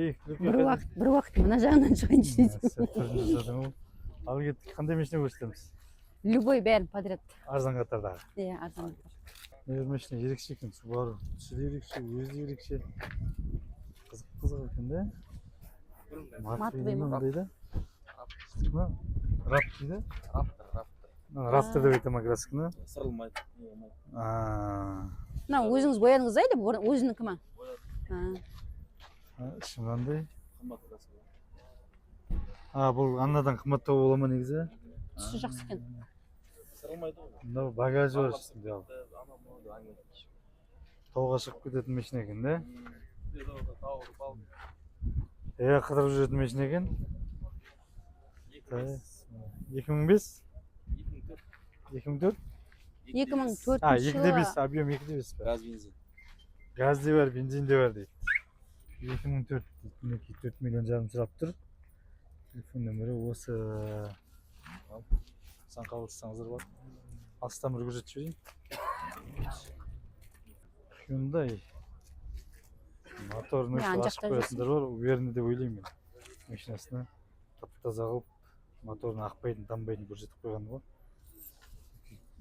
Бір уақыт, бір уақыт мына жағынан шығайыншы десем. Түрін жасадың ғой. Ал кеттік, қандай машина көрсетеміз? Любой, бәрін подряд. Арзан қатардағы. Иә, арзан. Мына бір машина ерекше екен, Субару. Түсі де ерекше, өзі де ерекше. Қызық, қызық екен да. Матовый ма? Мынандай да. Мына рап дейді. Раптор, Раптор. Мына Раптор деп айта ма красканы? Сырылмайды, не болмайды. А, Мына өзіңіз боядыңыз ба или өзінікі ма? А, а, іші мынандай. Қымбат краска. А, бұл аннадан қымбаттау бола ма негізі? Түсі жақсы екен. Сырылмайды ғой. Мынау багажы бар үстінде, ал. Анау мынау деп әңгіме айтпайшы. Тауға шығып кететін машина екен да. Тау, тау. Иә, қыдырып жүретін машина екен. 2005, 2004. 2004? 2004 А, 2 де жылы. 5, объем 2 де 5 па? Газ, бензин. Газ де бар, бензин де бар дейді. 2004 дейді. Мінекей, 4 миллион жарым сұрап тұр. Телефон нөмірі осы. Ал, сан қабылдасаңыздар болады. Алыстан бір көрсетіп жіберейін. Hyundai. Моторын Міне, ана өшіріп ашып жақта қоятындар бар, уверенный деп ойлаймын мен. Машинасына тап таза қылып, моторын ақпайтын, тамбайтын көрсетіп қойған ғой.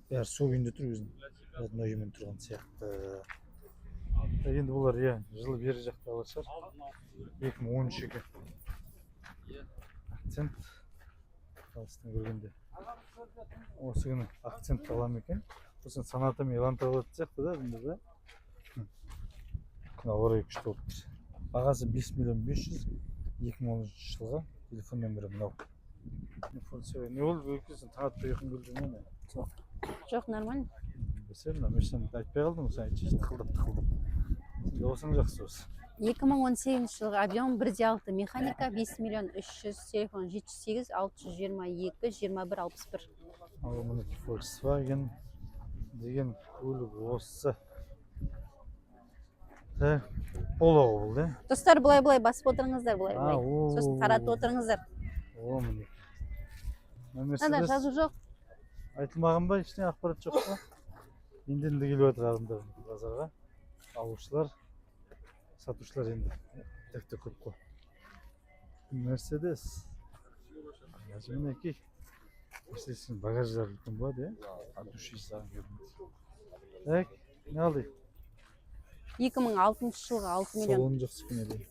Бәрі сол күйінде тұр, өзінің родной үйімен тұрған сияқты. Так, енді бұлар, иә, жылы бері жақтағылар шығар. 2013 екен. Акцент алыстан көргенде. Осы күні Акцент ала ма екен? Сосын Соната мен Элантра алатын сияқты да бұнда да. Күн ауа райы күшті болып тұр. Бағасы 5 миллион 500, 2010 жылғы, телефон нөмірі мынау. Volkswagen. Не болды, өкесін таң атпай ұйқың келді ме, не? Жоқ, нормально. Білсем, мына машинаны айтпай қалдым ғой, сен айтшы, тықылдап тықылдап. Сен дауысың жақсы осы. 2018 жылғы, объем 1,6, механика, 5 миллион 300, телефон 708 622 21 61. Ал мінекей, Volkswagen деген көлік осы. Так, Поло ғой бұл да? Достар, былай былай басып отырыңыздар, былай А, былай. о, Сосын таратып отырыңыздар. О, мінекей. Мына Мынада Мерседес жазу жоқ. айтылмаған ба, ештеңе ақпарат жоқ па? Енді енді келіп жатыр адамдар базарға. Алушылар, сатушылар енді тек те көп қой. Мерседес. Мінекей. Мерседестің багаждары үлкен болады, иә? От души саған көрінеді. Так, не алды? 2006 жылғы, 6 миллион. Салоны жақсы екен әлі.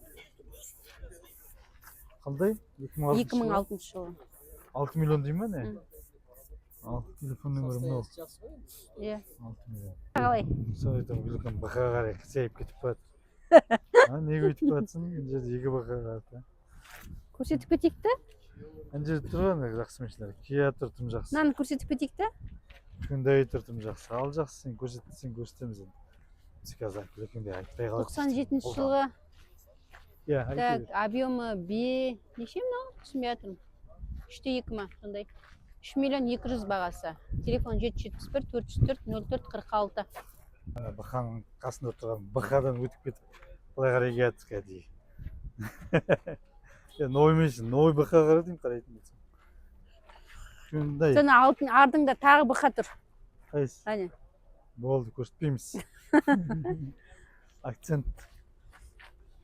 Қандай? 2006 2006 жылы. 6 миллион дей ма, не? М. Ал, телефон нөмірі мынау. Жақсы ғой енді. Иә. 6 миллион. Қалай? Сол айтамын, үлкен БҚ қарай қисайып кетіп барады. А, неге өйтіп баратсың? Мына жерде екі БҚ қарады. Көрсетіп кетейік та. Ана жерде тұр ғой жақсы машиналар. Kia тұр, тым жақсы. Мынаны көрсетіп кетейік та. Hyundai тұр, тым жақсы. Ал жақсы, сен көрсет десең, көрсетеміз енді. Біз қазір үлкенде айтпай қалады. 97 жылғы. Иә, айта Так, бер. объемы бе неше мынау? Түсінбей жатырмын. 3,2 ма, сондай. 3 миллион 200 бағасы. Телефон 771 404 04 46. Ана БҚ-ның қасында тұрған БҚ-дан өтіп кетіп, былай қарай келатыр кәдімгі. Е, новый машина, новый БҚ қара деймін, қарайтын болсам. Hyundai. Соны алтын ардыңда тағы БҚ тұр. Қайсы? Әне. Болды, көрсетпейміз. Акцент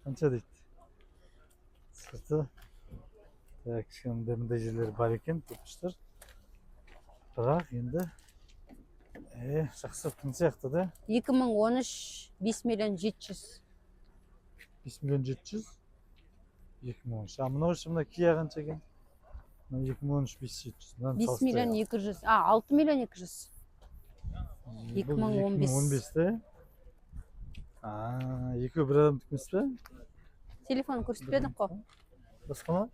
қанша дейді? Сырты. Так, кішкене мындай мындай жерлер бар екен, көріп. Бірақ енді жақсы тың сияқты да. 2013, 5 миллион 700. 5 миллион 700, 2013. А мынау ше, мына Kia қанша екен? Мына 2013, 5 700. Мынаны 5 миллион 200. А, 6 миллион 200. 2015. 2015 те. А, екеуі бір адамдікі емес пе? Телефон көрсетпедік қой. Басқа ма?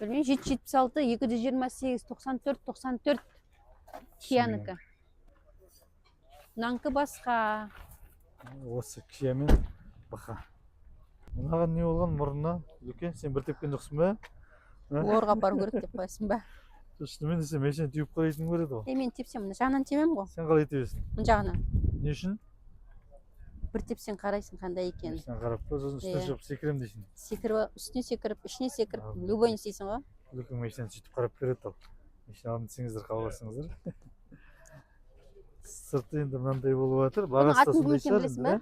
Білмеймін, 776 228 94 94, Киянікі. Мынанікі басқа. Осы Kia мен БҚ. Мынаған не болған мұрнына? Үлкен, сен бір тепкен жоқсың ба? А? Лорға бару керек деп қоясың ба? Шынымен десе, машина теуіп қарайтын көреді ғой. Е, мен тепсем, мына жағынан тебемін ғой. Сен қалай тебесің? Мына жағынан. Не үшін? Бір тепсең, қарайсың қандай екенін. Машина қарап па, сосын үстіне Иә. шығып секірем дейсің. Секіріп, үстіне секіріп, ішіне секіріп, А, любойын істейсің ғой. Үлкен машинаны сөйтіп қарап береді ал. Машина аламын десеңіздер, хабарласыңыздар. Сырты енді мынандай болып жатыр. Бағасы да атын кім сондай екенін шығар білесің енді, да?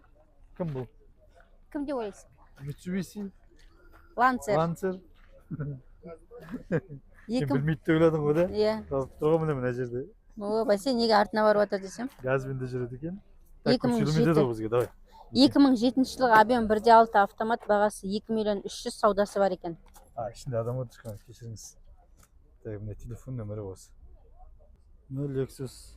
Кім бұл? Кім деп ойлайсың? Mitsubishi. Лансер. Лансер. Сен Екі. білмейді деп ойладың ғой да? Иә. Жазып тұр ғой, міне, мына жерде. О, бәсе, неге артына барып жатыр десем. Газбен де жүреді екен. Так, 2007. сөйлемей ғой бізге, давай. 2007 жылғы, объем 1,6, автомат, бағасы 2 миллион 300, саудасы бар екен. А, ішінде адам отыр екен, кешіріңіз. Так, міне, телефон нөмірі осы. Ну, Lexus.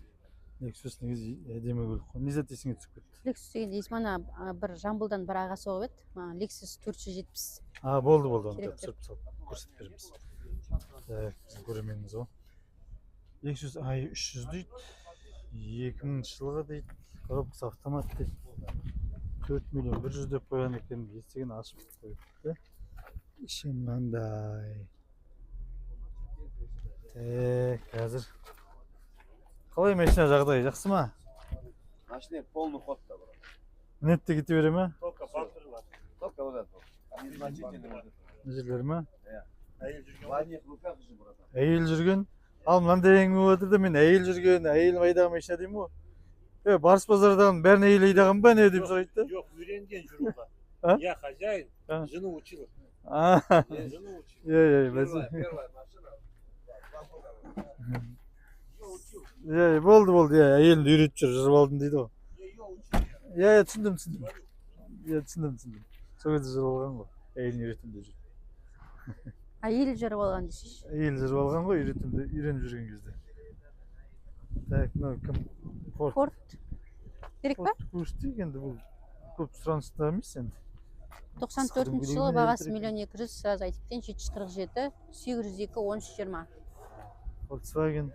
Lexus негізі әдемі көлік қой. Не зат есіңе түсіп кетті? Lexus деген есіме ана бір Жамбылдан бір аға соғып еді. Маған Lexus 470. А, болды, болды, оны Керек деп. түсіріп салып көрсетіп береміз. Так, біздің көрерменіміз ғой. Lexus i 300 дейді. 2000 жылғы дейді. Коробкасы автомат дейді. 4 миллион 100 деп қойған екен. Есігін ашып қойыпты. Іші мынандай. Так, қазір. Қалай машина, жағдайы жақсы ма? Машина полный ход да, брат. Мінеді де кете бере ме? Только бамперлар. Только вот это вот. Незначительный вот это. Мына жерлері ма? Әйел жүрген. В одних руках же, братан. Әйел жүрген. Ал мынандай әңгіме болып жатыр да, мен әйел жүрген, әйел айдаған машина деймін ғой. Е, Барыс базардан бәрін әйел айдаған ба, не деп сұрайды да. Жоқ, үйренген жүруге. А? Я хозяин, А? жену учил. А, Жену учил. иә, иә, Первая, бәсе. первая машина. 2 года. Ее учил. Иә, иә, болды, болды, иә, әйелімді үйретіп жүр, жүріп алдым дейді ғой. Ее учил. Иә, иә, түсіндім, түсіндім. Иә, түсіндім, түсіндім. Сол кезде жүріп алған ғой. Әйелін үйретемін деп жүр. Әйел жүріп алған десейші. Әйел жүріп алған ғой, үйретемін деп, үйреніп жүрген кезде. Так, мынау кім? Форд. Форд. Керек па? Форд көрсетейік енді, бұл көп сұраныста емес енді. 94 жылы, бағасы миллион 200, сразу айтып кетейін, 747 802 13 20. Volkswagen.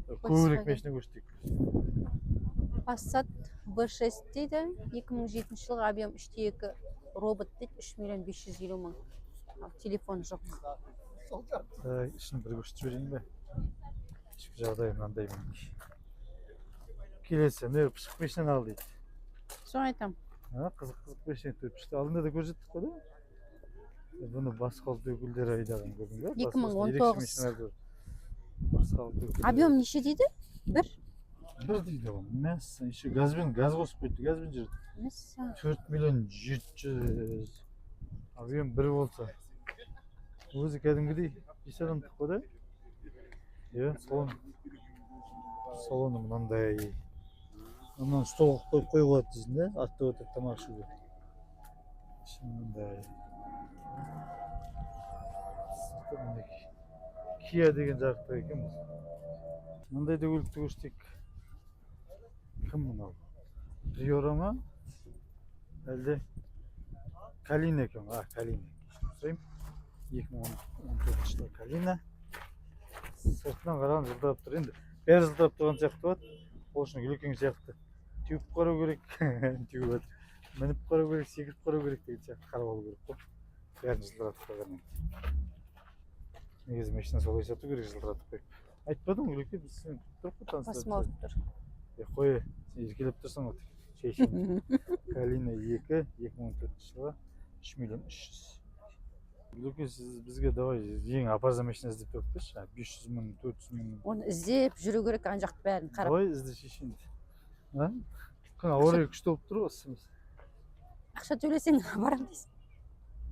Көбірек Volkswagen. Машина көрсетейік. Passat B6 дейді, 2007 жылғы, объем 3,2, робот дейді, 3 миллион 550 мың. Ал телефон жоқ. Так, ішін бір көрсетіп жіберейін бе? Ішкі жағдайы мынандай, мінекей. Келесі, міне, пышық машинаны ал дейді. Соны айтамын. А, қызық, қызық машина, төрт пышты. Алдында да көрсеттік қой да. Бұны басқа ұлт өкілдері айдаған, көрдің бе? Басқа осындай ерекше 2019. машиналар бар. Басқа ұлт өкілдері. Объем неше дейді? Бір? Бір дейді ғой. Мәссаған, еще газбен, газ қосып қойыпты, газбен жүреді. Мәссаған. 4 миллион 700. Объем бір болса. Өзі кәдімгідей бес адамдық қой да. Иә, салон. Салоны мынандай. Мынаны столға қойып қоюға болады дейсің да, атта отырып тамақ ішуге. Іші мынандай. Сырты мінекей. Kia деген жарықтық екен бұл. Мындай да көлікті көрсетейік. Кім мынау? Приора ма? Әлде Калина екен ғой. А, Калина. Кешірім сұраймын. 2014 жылы Калина. Сыртынан қараған жылтырап тұр енді. Бәрі жылтырап тұрған сияқты болады. Ол үшін үлкен сияқты. Теуіп қарау керек. Теуіп жатыр. Мініп қарау керек, секіріп қарау керек деген сияқты қарап алу керек қой. Бәрін жылтыратып қойған енді. Негізі машина солай сату керек, жылтыратып қойып. Айтпадың ғой, Гүлеке, біз сені күтіп тұрық қой Басым таныстырып. ауырып тұр. Е, қой, сен еркелеп тұрсың ғой. Шай ішемін. Калина 2, 2014 жылы, 3 миллион 300. Гүлеке, сіз бізге давай ең арзан машина іздеп тауып берші. 500 мың, 400 мың. Оны іздеп жүру керек, ана жақты бәрін қарап. Давай ізде, шешейін. А? Күн ауа райы күшті болып тұр ғой, ысымыз. Ақша төлесең, барамын дейсің.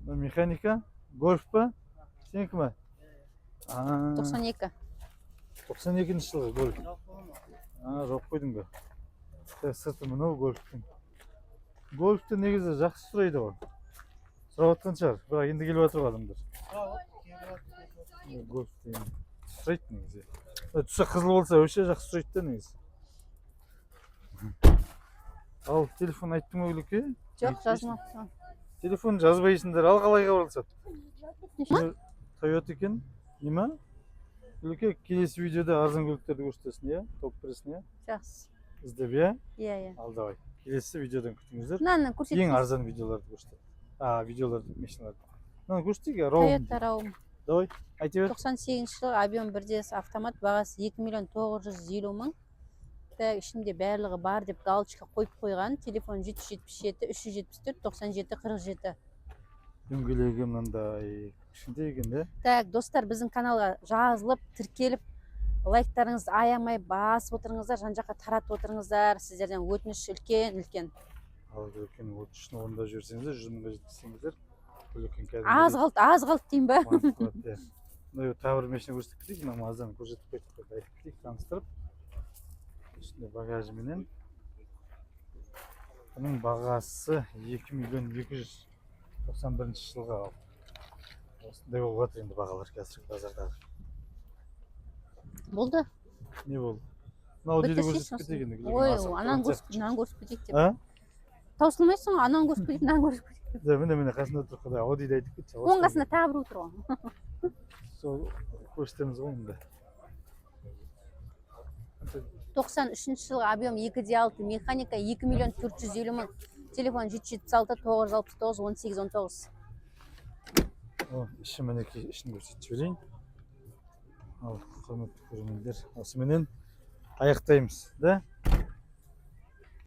Мына механика, Гольф па? Сенікі ма? А, 92. 92 жылғы Гольф. А, жауып қойдың ба? Так, сырты мынау Гольфтің. Гольфті негізі жақсы сұрайды ғой. Сұрап жатқан шығар, бірақ енді келіп жатыр ғой адамдар. Гольфті енді сұрайды негізі. Түсі қызыл болса, вообще жақсы сұрайды да негізі. Ал телефон айттың ба, Гүлеке? Жоқ, жазмапты. Телефон жазбайсыңдар, ал қалай хабарласады? Ма? Тойота екен, не ма? Гүлеке, келесі видеода арзан көліктерді көрсетесің, иә? Тауып бересің, иә? Жақсы. Іздеп, иә? Иә. Ал давай. Келесі видеодан күтіңіздер. Мынаны көрсет. Ең арзан видеоларды көрсетеді. А, видеоларды, машиналарды. Мынаны көрсетейік, иә, Раум. Toyota Raum. Давай, айта бер. 98 жылғы, объем бірде, автомат, бағасы 2 миллион 950 мың. Так, ішінде барлығы бар деп галочка қойып қойған. Телефон 777 374 97 47. Дөңгелегі мынандай кішкентай екен да. Так, достар, біздің каналға жазылып, тіркеліп, лайктарыңызды аямай басып отырыңыздар, жан жаққа таратып отырыңыздар. Сіздерден өтініш үлкен үлкен. Ал үлкен өтінішін орындап жіберсеңіздер, 100 мыңға жеткізсеңіздер, Үлкен кәдімгідей. Аз қалды, аз қалды деймін ба? Қуанып қалады, иә. Мына тағы бір машина көрсетіп кетейік. Мына Мазданы көрсетіп қойдық қой, айтып кетейік, таныстырып, үстінде багажыменен. Бұның бағасы 2 миллион 200, 91-жылғы. Ал осындай болып жатыр енді бағалар қазіргі базардағы. Болды. Не болды? Мынау дейді, Бітірсейші. көрсетіп кетейік енді. Ой, Асығып ананы тұрған көрсетіп, сияқты. мынаны көрсетіп кетейік деп. А? Таусылмайсың ғой, ананы көрсетіп кетейік, мынаны көрсетіп кетейік. Да, міне, міне, қасында тұр, құдай. Аудиді айтып кетші. Оның қасында тағы біреу тұр ғой. Сол көрсетеміз ғой енді. 93-жылғы, объем 2,6, механика, 2 миллион 450 мың. Телефон 776 969 18 19. О, іші мінекей, ішін көрсетіп жіберейін. Ал, құрметті көрермендер, осыменен аяқтаймыз да.